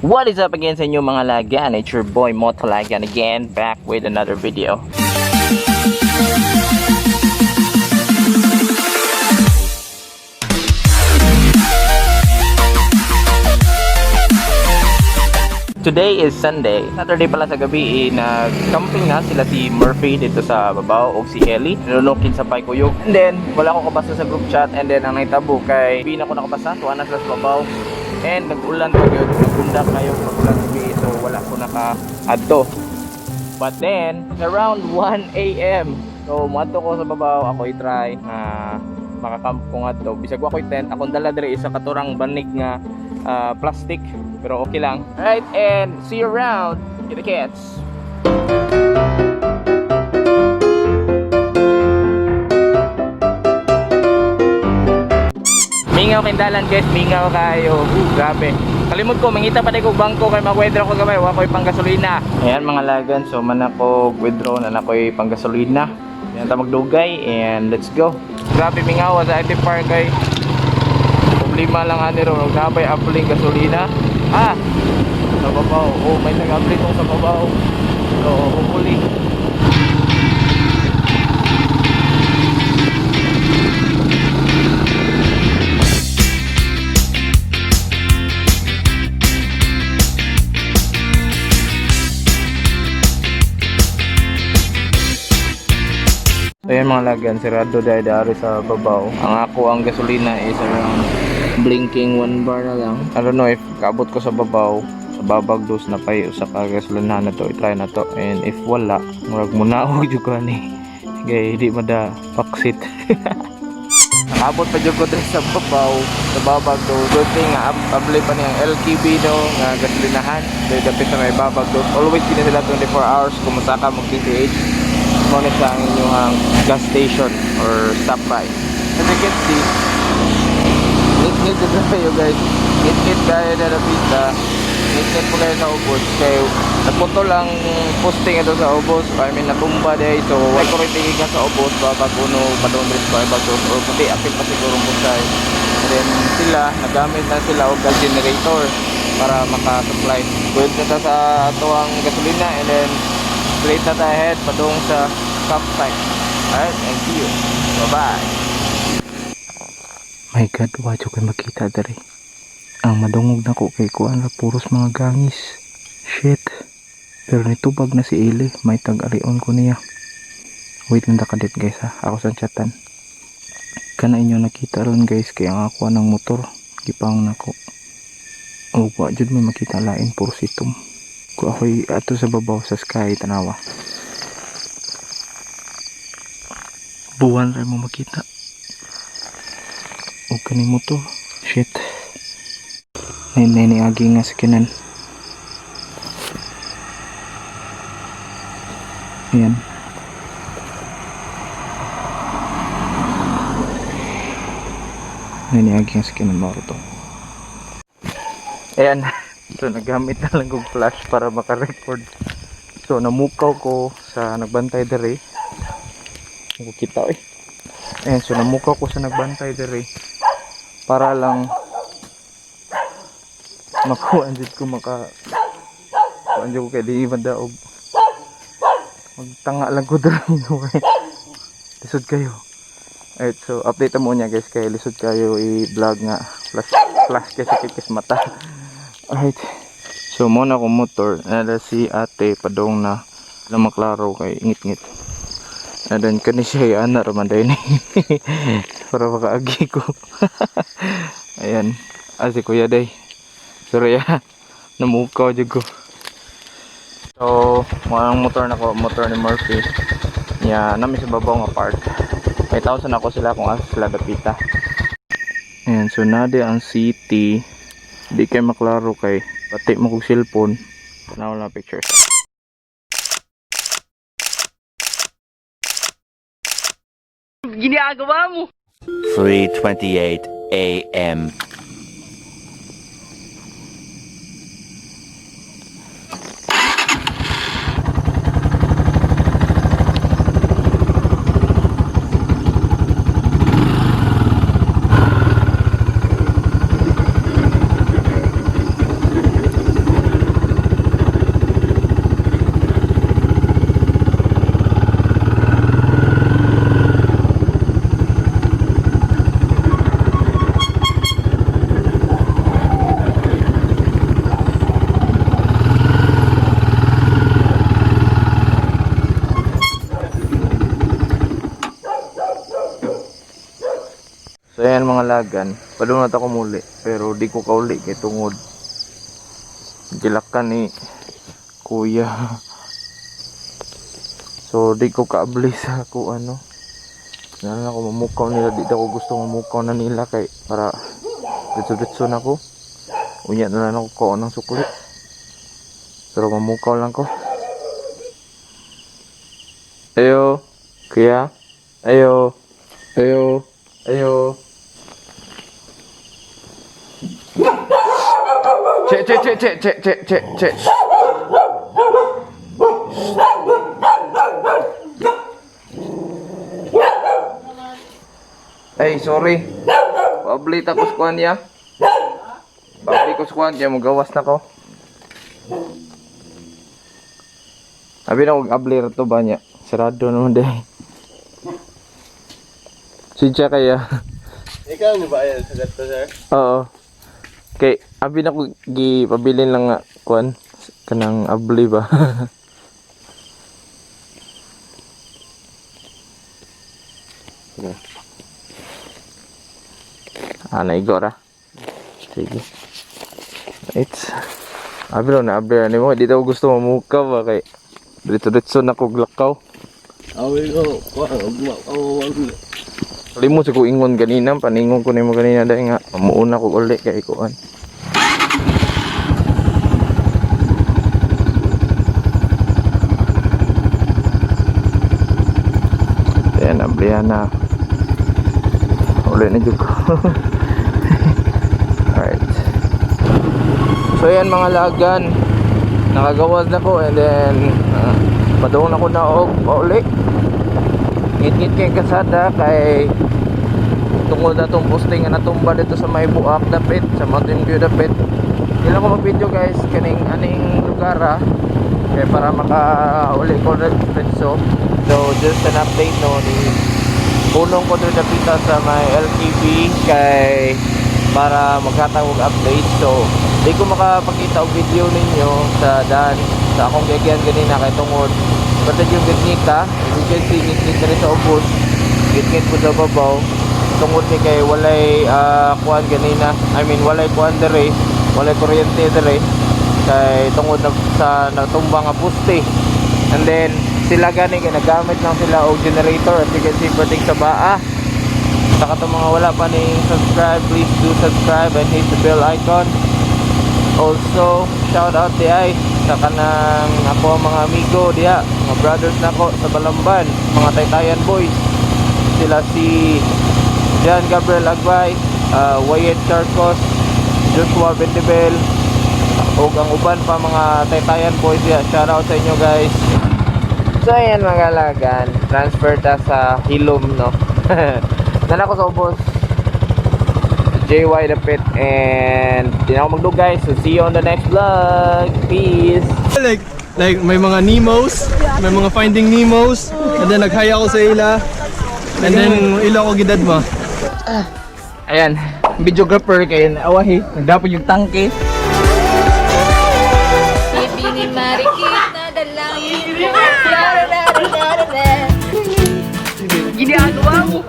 What is up again sa inyo, mga lagan? It's your boy Motolagan again, back with another video. Today is Sunday. Saturday pala sa gabi, eh, nag-camping na sila si Murphy dito sa Babao o si Ellie. Nilunukin sa Paikuyog. And then, wala ko kabasa sa group chat. And then, ang nahitabo kay hindi na ko nakabasa. Tuwa na sila sa Babao. And nag-ulan pa yun. Nagunda kayo pag-ulan gabi. So, wala ko naka-adto. But then, it's around 1 a.m. So, muadto ko sa Babao. Ako i-try na makakamp ko nga to. Bisag wa ko'y tent. Akong dala diri isa katurang banig nga plastic. Pero okay lang. Alright, and see you around. Get the cats. Mingaw kay dalan, guys, mingaw kayo. Grabe. Kalimot ko, mangita pa ko bangko kay mag-withdraw ko gamay, wa ko'y panggasolina. Ayan, mga lagan, so man ako withdraw na ako'y panggasolina. Yan ta magdugay and let's go. Grabe mingaw sa IT Park kay problema lang ani ron, nabay abling gasolina. Ah, sa babaw. Oh, may nag-abli tong sa babaw. So, hopefully. So yan, mga lagan, sirado dahil dari sa babaw. Ang ako ang gasolina is around blinking 1 bar na lang. I don't know if kaabot ko sa babaw. Sa babag dos na pay usa ka gasolina na to, i-try na to. And if wala, murag muna og jud ko ani. Kay di mada paksit. Nakabot pa jud ko diri sa babaw, sa babag do. Good thing nga abli pa niyang LKB do nga gasolinahan. Diri dapit sa may babag do. Always gina sila 24 hours kung musaka mo QTH. Mo na siya ang inyong gas station or stop by. As you can see, ngit-ngit na kayo, guys. Ngit-ngit kayo na napita. Ngit-ngit po kayo sa ubos. Kay naputol ang posting ito sa ubos. I mean, natumba day. So, wala ko rin tingin ka sa ubos. Babag uno, padong rin pa, ibag or kundi apil pa siguro mo siya. And then sila, nagamit na sila og gas generator para maka-supply. Good na ta sa atuang gasolina and then straight na tayo ahead padung sa campsite. Alright, and see you. Bye-bye. My God, wa jud ko'y makita diri. Ang madungog nako kay kuan ra, puros mga gangis. Shit. Pero nitubag na si Eli, may tag-arion ko niya. Wait lang ta kadit, guys, ha. Ako sa chatan. Kana inyo nakita ron, guys, kay ang ako ng motor gipang nako. O wa jud may makita lain, puros itom. Ko ako'y ato sa babaw sa sky, tanawa. Buwan ra mo makita. O kani motor. Shit. Nay nay ni agi nga sakinan. Ayan. Nay ni agi nga sakinan mo to. Ayan. So nagamit na lang kong flash para maka-record. So namukaw ko sa nagbantay dere. Hindi ko kita eh. Ayan, so namukaw ko sa nagbantay dere para lang makuha jud ko maka kuan jud ko kay di man daog magtanga lang ko dere. Lisod kayo. Alright, so update mo niya, guys, kay lisod kayo i-vlog nga flash flash kay sakit kay sa mata. Alright. So mo na akong motor nada si ate padong na lang maklaro kay ngit-ngit. And then kani siya ana ra man ni para makaagi ko. Ayan. Ah, si Kuya day. Sorry ah. Namukaw jud ko. So, mo ang motor na ko, motor ni Murphy. Ya, nami sa babaw nga part. May thousand ako sila kung asa sila dapita. Ayan, so nade ang city. Di kay maklaro kay pati mo kog cellphone. Tanaw lang pictures. Ginagawa mo. 3:28 a.m. So ayan mga lagan, padung na ako muli, pero di ko kauli kay tungod gilakan ni kuya. So di ko kaabli sa ako ano. Nalan ako mamukaw nila, di ako gusto mamukaw na nila kay para ditso-ditso na ko. Unya na lang ako kaon ng sukli. Pero mamukaw lang ko. Ayo, kuya. Ayo. Ayo. Ayo. Che che che che che che che che. Ay, sorry. Pablit ako sa kuwan niya. Pablit ko sa kuwan niya, magawas na ko. Abi na kog abli ra to ba niya. Sarado naman dahil. Siya kaya. Ikaw ni ba yan sa gato, sir? Oo. Kay abi na ko gipabilin lang nga kuan kanang abli ba. Sige. Ah, naigo ra. Sige. It's abi na abli ra nimo di daw gusto mamukaw ba kay diretso-diretso na kog lakaw. Awi ko, kuha, ugma, oh, Limot sa ko ingon ganina, paningon ko nimo ganina dahil nga muuna ko uli kay kuan. Ayan, ablihan na. Uli na jud ko. Alright. So ayan mga lagan. Nakagawas na ko and then padung na ko na og pauli. Ngit-ngit kay kasada kay tungod na tong posting nga natumba dito sa may buak dapit sa Mountain View dapit. Di lang ko mag-video guys kaning aning lugar ah. Kay para makauli ko diretso. So just an update no ni punong ko dito dapita sa may LKB kay para maghatag og update. So di ko makapakita og video ninyo sa daan sa akong gigyan ganina kay tungod basta yung gitngita, as you can see ngitngit na rin sa ubos, ngitngit po sa babaw tungod ni kay walay kuan ganina, I mean walay kuan dere, walay kuryente dere kay tungod na, sa natumba nga poste. And then sila gani kay nagamit lang sila og generator, as you can see perting sa baa. Sa katong mga wala pa ni subscribe, please do subscribe and hit the bell icon. Also, shout out di ay sa kanang ako ang mga amigo diha, mga brothers nako sa Balamban, mga Taytayan boys. Sila si John Gabriel Agbay, Wyatt Charcos, Joshua Bendibel, ug ang uban pa mga Taytayan boys diha. Shout out sa inyo guys. So ayan mga lagan, transfer ta sa Hilom no. Nana ko sa ubos. JY the Pit and di na ako magdugay. So see you on the next vlog. Peace! Like may mga Nemos, may mga Finding Nemos, and then nag-hi ako sa ila, and then ila ko gidad mo. Ayan, videographer kayo na awahi. Nagdapon yung tangke. Sabi ni Marikit na dalangin ko. Ginagawa mo!